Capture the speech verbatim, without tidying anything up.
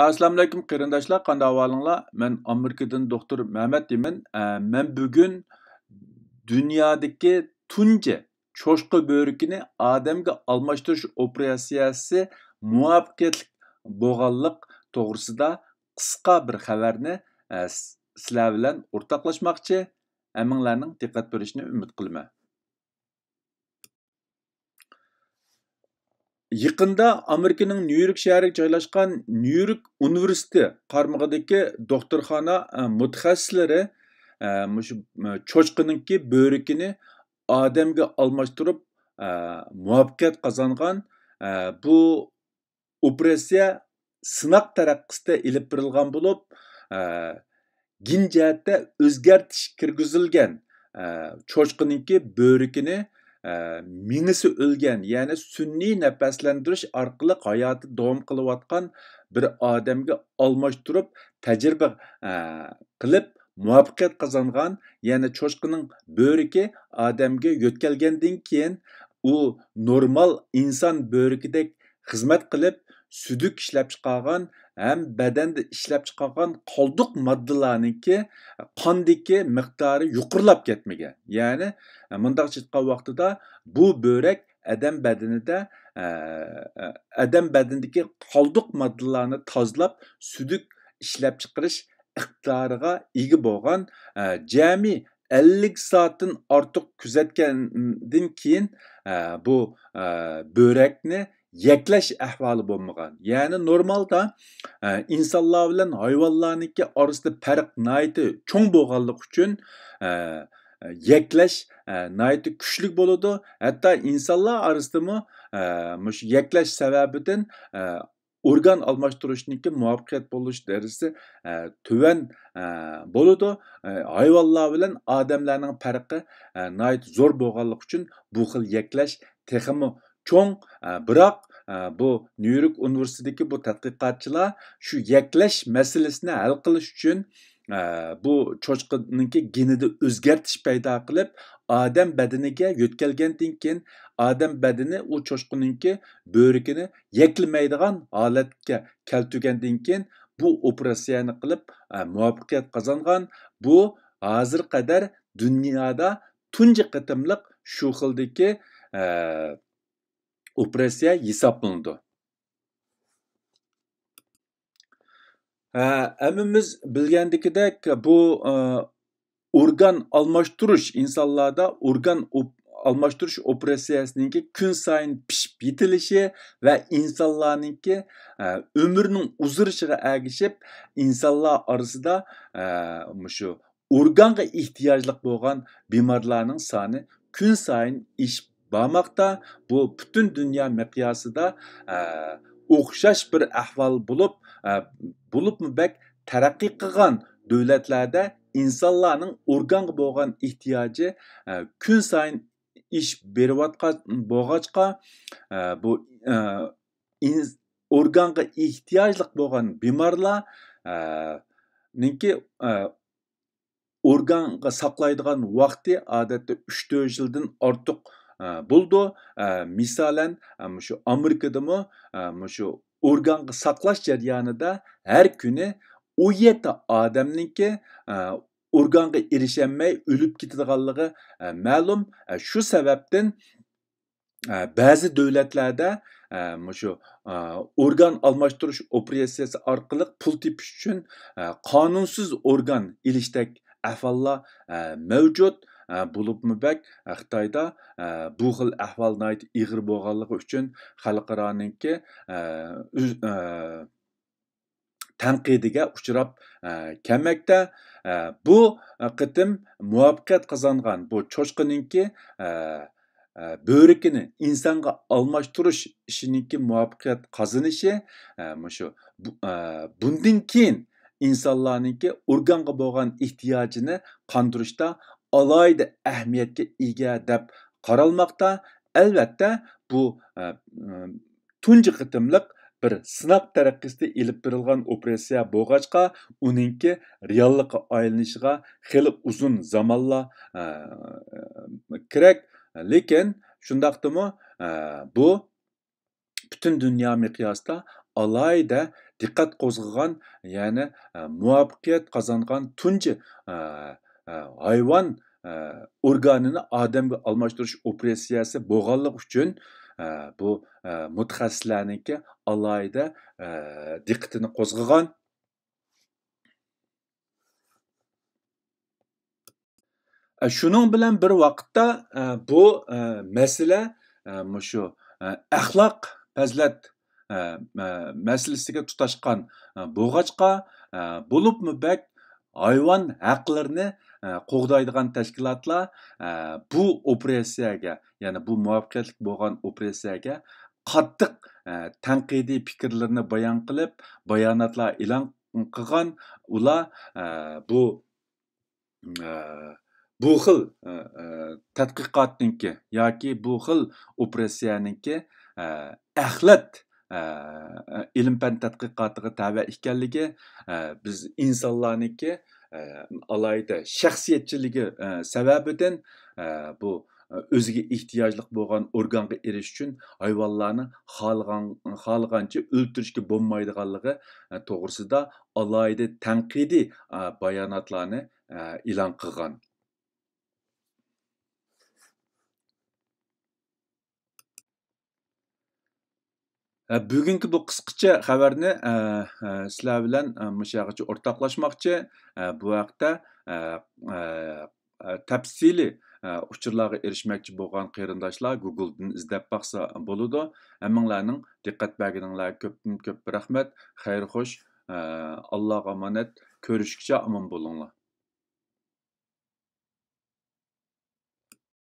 ئەسسالامۇئەلەيكۇم قېرىنداشلار، قانداق ئەھۋالىڭلار؟ مەن ئامېرىكىدىن دوختۇر مەمەت دېمەن. ئە، مەن بۈگۈن دۇنيادىكى تۇنجى چوشقا بۆرىكىنى ئادەمگە ئالماشتۇرۇش ئوپېراتسىيەسى مۇۋەپپەقىيەتلىك بولغانلىق توغرىسىدا قىسقا بىر خەۋەرنى، ئە، س-، سىلەر بىلەن ئورتاقلاشماقچى. ھەممىڭلارنىڭ دىققەت بېرىشىنى ئۈمىد قىلىمەن. يېقىندا ئامېرىكىنىڭ نيۇ يورك شەھىرىگە جايلاشقان نيۇ يورك ئۇنىۋېرسىتېتى قارمىقىدىكى دوختۇرخانا، ئە، مۇتەخەسسىسلىرى، ئە، مۇشۇ، ئە، چوشقىنىڭكى بۆرىكىنى ئادەمگە ئالماشتۇرۇپ، ئە، مۇۋەپپەقىيەت قازانغان. ئە، بۇ ئوپېراتسىيە سىناق تەرىقىسىدە ئېلىپ بېرىلغان بولۇپ، ئە، گېن جەھەتتە ئۆزگەرتىش كىرگۈزۈلگەن، ئە، چوشقىنىڭكى بۆرىكىنى، ئە، مېڭىسى ئۆلگەن، يەنى سۈنئىي نەپەسلەندۈرۈش ئارقىلىق ھاياتىنى داۋام قىلىۋاتقان بىر ئادەمگە ئالماشتۇرۇپ تەجرىبە، ئە، قىلىپ مۇۋەپپەقىيەت قازانغان. يەنى چوشقىنىڭ بۆرىكى ئادەمگە يۆتكەلگەندىن كېيىن، ئۇ نورمال ئىنسان بۆرىكىدەك خىزمەت قىلىپ، سۈدۈك ئىشلەپچىقارغان ھەم بەدەندە ئىشلەپچىقارغان قالدۇق ماددىلارنىڭكى قاندىكى مىقدارى يۇقىرىلاپ كەتمىگەن. يەنى، مۇنداقچە ئېيتقان ۋاقتىدا، بۇ بۆرەك ئادەم بەدىنىدە، ئە، ئادەم بەدىنىدىكى قالدۇق ماددىلارنى تازىلاپ، سۈدۈك ئىشلەپچىقىرىش ئىقتىدارىغا ئىگە بولغان، ئە، جەمئىي ئەللىك سائەتتىن ئارتۇق كۆزەتكەندىن كېيىن، ئە، بۇ، ئە، بۆرەكنى يەكلەش ئەھۋالى بولمىغان. يەنى نورمالدا، ئە، ئىنسانلار بىلەن ھايۋانلارنىڭكى ئارىسىدا پەرق ناھايىتى چوڭ بولغانلىقى ئۈچۈن، ئە، يەكلەش، ئە، ناھايىتى كۈچلۈك بولىدۇ. ھەتتا ئىنسانلار ئارىسىدىمۇ، ئە، مۇشۇ يەكلەش سەۋەبىدىن، ئە، ئورگان ئالماشتۇرۇشنىڭكى مۇۋەپپەقىيەت بولۇش دەرىجىسى، ئە، تۆۋەن، ئە، بولىدۇ. ئە، ھايۋانلار بىلەن ئادەملەرنىڭ پەرقى، ئە، ناھايىتى زور بولغانلىقى ئۈچۈن بۇ خىل يەكلەش تېخىمۇ چوڭ. ئە، بىراق، ئە، بۇ نيۇ يورك ئۇنىۋېرسىتېتىدىكى بۇ تەتقىقاتچىلار شۇ يەكلەش مەسىلىسىنى ھەل قىلىش ئۈچۈن، ئە، بۇ چوشقىنىڭكى گېنىدا ئۆزگەرتىش پەيدا قىلىپ، ئادەم بەدىنىگە يۆتكەلگەندىن كېيىن، ئادەم بەدىنى ئۇ چوشقىنىڭكى بۆرىكىنى يەكلىمەيدىغان ھالەتكە كەلتۈرگەندىن كېيىن، بۇ ئوپېراتسىيەنى قىلىپ، ئە، مۇۋەپپەقىيەت قازانغان. بۇ ھازىرغا قەدەر دۇنيادا تۇنجى قېتىملىق شۇ خىلدىكى، ئە، ئوپېراتسىيە ھېسابلىنىدۇ. ھە، ھەممىمىز بىلگەندىكىدەك، بۇ، ئە، ئورگان ئالماشتۇرۇش، ئىنسانلاردا ئورگان ئوپ-، ئالماشتۇرۇش ئوپېراتسىيەسىنىڭكى كۈن سايىن پىشىپ يېتىلىشى ۋە ئىنسانلارنىڭكى، ئە، ئۆمرىنىڭ ئۇزىرىشىغا ئەگىشىپ، ئىنسانلار ئارىسىدا، ئە، مۇشۇ ئورگانغا ئېھتىياجلىق بولغان بىمارلارنىڭ سانى كۈن سايىن ئېشىپ بارماقتا. بۇ پۈتۈن دۇنيا مىقياسىدا، ئە، ئوخشاش بىر ئەھۋال بولۇپ، ئە، بولۇپمۇ بەك تەرەققىي قىلغان دۆلەتلەردە ئىنسانلارنىڭ ئورگانغا بولغان ئېھتىياجى، ئە، كۈن سايىن ئېشىپ بېرىۋاتقان بولغاچقا، ئە، بۇ، ئە، ئىنس-، ئورگانغا ئېھتىياجلىق بولغان بىمارلار، ئە، نىڭكى، ئە، ئورگانغا ساقلايدىغان ۋاقتى ئادەتتە ئۈچ تۆت يىلدىن ئارتۇق، ئە، بولىدۇ. ئە، مىسالەن، ئە، مۇشۇ ئامېرىكىدىمۇ، ئە، مۇشۇ ئورگانغا ساقلاش جەريانىدا ھەر كۈنى ئون يەتتە ئادەمنىڭكى، ئە، ئورگانغا ئېرىشەلمەي ئۆلۈپ كېتىدىغانلىقى، ئە، مەلۇم. ئە، شۇ سەۋەبتىن، ئە، بەزى دۆلەتلەردە، ئە، مۇشۇ، ئە، ئورگان ئالماشتۇرۇش ئوپېراتسىيەسى ئارقىلىق پۇل تېپىش ئۈچۈن، ئە، قانۇنسىز ئورگان ئېلىشتەك ئەھۋاللار، ئە، مەۋجۇت. ئە، بولۇپمۇ بەك، ئە، خىتايدا، ئە، بۇ خىل ئەھۋال ناھايىتى ئېغىر بولغانلىقى ئۈچۈن خەلقئارانىڭكى، ئە، ئۈز-، ئە، تەنقىدىگە ئۇچراپ، ئە، كەلمەكتە. ئە، بۇ قېتىم مۇۋەپپەقىيەت قازانغان بۇ چوشقىنىڭكى، ئە، ئە، بۆرىكىنى ئىنسانغا ئالماشتۇرۇش ئىشىنىڭكى مۇۋەپپەقىيەت قازىنىشى، ئە، مۇشۇ بۇ، ئە، بۇندىن كېيىن ئىنسانلارنىڭكى ئورگانغا بولغان ئېھتىياجىنى قاندۇرۇشتا ئالاھىدە ئەھمىيەتكە ئىگە دەپ قارالماقتا. ئەلۋەتتە، بۇ، ئە، تۇنجى قېتىملىق بىر سىناق تەرىقىسىدە ئېلىپ بېرىلغان ئوپېراتسىيە بولغاچقا، ئۇنىڭكى رېئاللىققا ئايلىنىشىغا خېلى ئۇزۇن زامانلار، ئە، كېرەك. لېكىن شۇنداقتىمۇ، ئە، بۇ پۈتۈن دۇنيا مىقياسىدا ئالاھىدە دىققەت قوزغىغان، يەنى، ئە، مۇۋەپپەقىيەت قازانغان تۇنجى، ئە، ئە، ھايۋان، ئە، ئورگانىنى ئادەمگە ئالماشتۇرۇش ئوپېراتسىيەسى بولغانلىقى ئۈچۈن، ئە، بۇ، ئە، مۇتەخەسسىسلەرنىڭكى ئالاھىدە، ئە، دىققىتىنى قوزغىغان. ئە، شۇنىڭ بىلەن بىر ۋاقىتتا، ئە، بۇ، ئە، مەسىلە، ئە، مۇشۇ، ئە، ئەخلاق، پەزىلەت، ئە، ئە، مەسىلىسىگە تۇتاشقان، ئە، بولغاچقا، ئە، بولۇپمۇ بەك ھايۋان ھەقلىرىنى، ئە، قوغدايدىغان تەشكىلاتلار، ئە، بۇ ئوپېراتسىيەگە، يەنى بۇ مۇۋەپپەقىيەتلىك بولغان ئوپېراتسىيەگە قاتتىق، ئە، تەنقىدىي پىكىرلىرىنى بايان قىلىپ، باياناتلار ئېلان قىلغان. ئۇلار، ئە، بۇ، ئە، بۇ خىل، ئە، ئە، تەتقىقاتنىڭكى ياكى بۇ خىل ئوپېراتسىيەنىڭكى، ئە، ئەخلەت، ئە، ئە، ئىلىم-پەن تەتقىقاتىغا تەۋە ئىكەنلىكى، ئە، بىز ئىنسانلارنىڭكى، ئە، ئالاھىدە شەخسىيەتچىلىكى، ئە، سەۋەبىدىن، ئە، بۇ، ئە، ئۆزىگە ئېھتىياجلىق بولغان ئورگانغا ئېرىشىش ئۈچۈن ھايۋانلارنى خالىغان، خالىغانچە ئۆلتۈرۈشكە بولمايدىغانلىقى، ئە، توغرىسىدا ئالاھىدە تەنقىدىي، ئە، باياناتلارنى، ئە، ئېلان قىلغان. ئە، بۈگۈنكى بۇ قىسقىچە خەۋەرنى، ئە، ئە، سىلەر بىلەن، ئە، مۇشۇ يەرگىچە ئورتاقلاشماقچى. ئە، بۇ ھەقتە، ئە، ئە، ئە، تەپسىلىي، ئە، ئۇچۇرلارغا ئېرىشمەكچى بولغان قېرىنداشلار گۇگلدىن ئىزدەپ باقسا بولىدۇ. ھەممىڭلارنىڭ دىققەت بەرگىنىڭلارغا كۆپتىن كۆپ رەھمەت. خەير خوش. ئە، ئاللاغا ئامانەت. كۆرۈشكىچە ئامان بولۇڭلار.